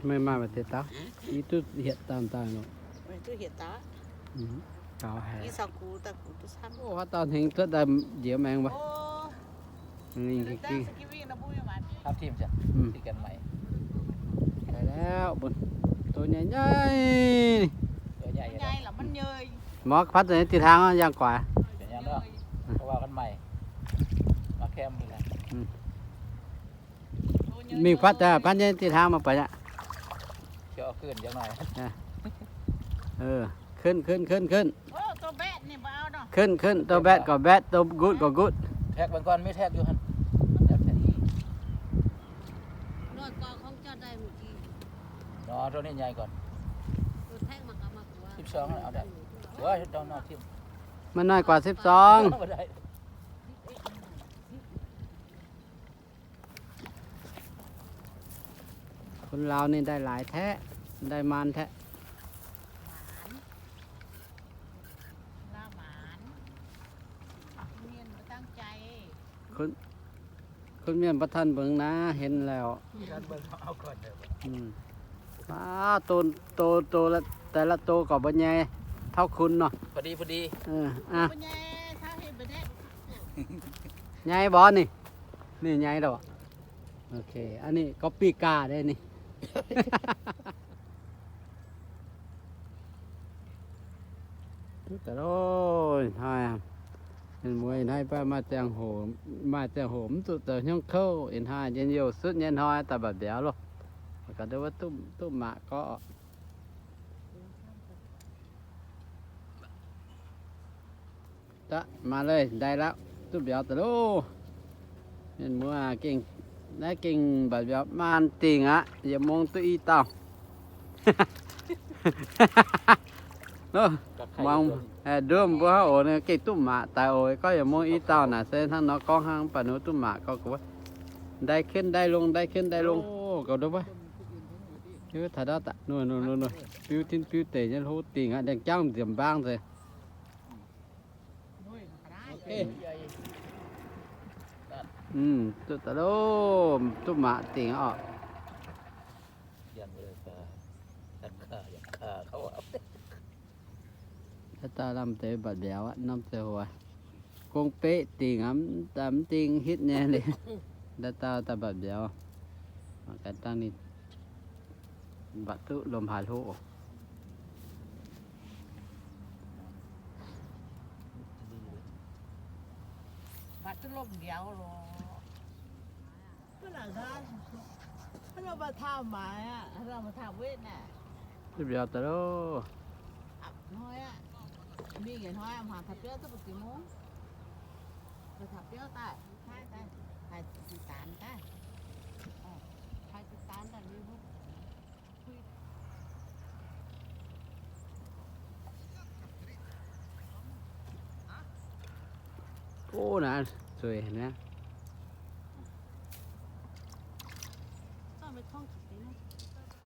Meih maaih mbu'ziex dauh? Yie duqv hietc dauh daaih nor. Gaux haic. Oc, huaav dauh hnengx cuotv daaih njiec maengx mbuo. Daaih laauv, mbuo doz nyei nyei. Mor patv daaih nyei dih hlaang yangh guaax. Mingh patv daaih, patv nyei dih hlaang mangc buatc aqv. Kuonv, kuonv, kuonv, kuonv. Kuonv, kuonv, douz mbaetv gorqv mbaetv, douz gutv gorqv gutv. Maaih noic guaax sipv sorng. คนลาว ninh ได้หลาย แท้ ได้มัน แท้ คนเมียน บ่ทันเบิ่งนะ เห็นแล้ว อืม ป๊าด โต โต โตละ แต่ละโตก็บ่ใหญ่เท่าคุณเนาะ พอดี พอดี เออ อ่ะ ใหญ่บ่นี่ นี่ใหญ่แล้ว โอเค อันนี้ก็ปีกาได้นี่ Duqv daaih loh, ih hnoi aqv. Mienh muoz ih hnoi baav maaih ziangh hoc, maaih ziangh hoc mv zuqc zoux hnyouv kouv. Ih hnoi njien-youh sutv nyei hnoi daaih mba'biauz loh. Ga'ndiev wuov duqv, duqv mangc gorqv. Da'maah leih ndai laqv, duqv mbiauz daaih loh. Mienh muoz gengh, naaiv gengh mba'biauz maanh dingh aqv, yietc mong duqv i dauh. Muangx, haih nduov mbuo hnangv oc, gengh duqv mangc daaih oc. Gorngv yietc mong i dauh naaic se hnangv nor gorngv hnangv, mv baac ninh duqv mangc gorngv, ndai ken ndai longx, ndai ken ndai longx. Gauh nduov wuov. Taux ndau daaih, biu tin biu deic nyei hlo dingh aqv, ndiangx-jangv nziemx mbaang nzengc. Duqv daaih loh, duqv mangc dingh oc. Haaix dauh lamh deix mba'biauz aqv, norm ziangh hoc gong beqv dingh aqv, mv dingh hitv nyei liuz, haaix dauh daaih mba'biauz, mangc gaax dangh ninh mbatc duqv lomh haaix hlo oc. Mbatc duqv lomh mbiauz loh. Duqv mbiauz daaih loh. Ov, naaiv zueiz naaiv.